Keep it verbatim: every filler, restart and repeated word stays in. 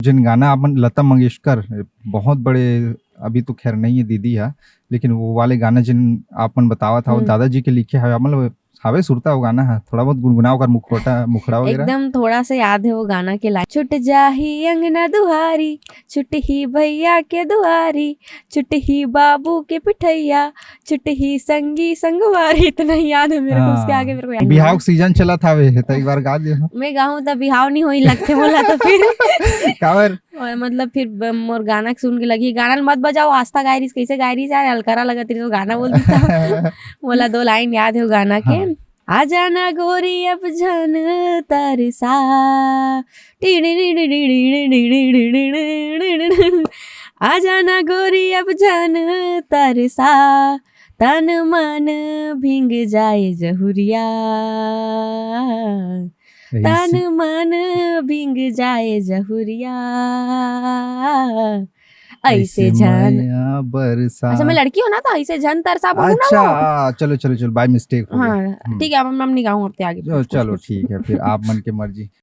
जिन गाना आपन, लता मंगेशकर, बहुत बड़े, अभी तो खैर नहीं है दीदी हा, लेकिन वो वाले गाना जिन आपन बतावत हव, हम्म। दादाजी के लिखे हवे, मतलब हवे सुरता वो गाना है, थोड़ा बहुत गुनगुनाव कर मुखौटा, मुखड़ा वगैरह। एकदम थोड़ा सा याद है वो गाना के लाइन, छुट जाही अंगना दुआरी, छुट ही भैया के दुआरी, छुट ही बाबू के पिठैया, छुट ही संगी संगवारी। इतना ही याद है मेरे को, उसके हाँ। आगे मेरे को याद नहीं बिहाव है। के सीजन चलत हवे, त एक बार गा दे। मैं गाऊं त बिहाव नहीं होई लगथे मोला, तो फिर काबर? और मतलब फिर ब- मोर गाना सुन के लगी, गाना ल मत बजाओ, आस्था गाय रहीस, कैसे गाय रहीस यार, अलकरा लगत रहीस, तो गाना बोल देता। मोला दो लाइन याद है वो गाना के। हाँ। आ जाना गोरी अब झन तरसा, आ जाना गोरी अब झन तरसा, तन मन भींग जाए जहुरिया, तन ऐसे, मन भींग जाए जहुरिया, ऐसे ऐसे झन। मया बरसा। अच्छा, मैं लड़की हूँ ना, तो ऐसे झन तरसा बोलूँ ना अच्छा, वो। हाँ, चलो चलो चलो, बाय मिस्टेक हो गया। हाँ, हम्म। ठीक है, अब हम नहीं गाऊँ अब ते आगे। चलो, चलो ठीक है, फिर आप मन के मर्जी।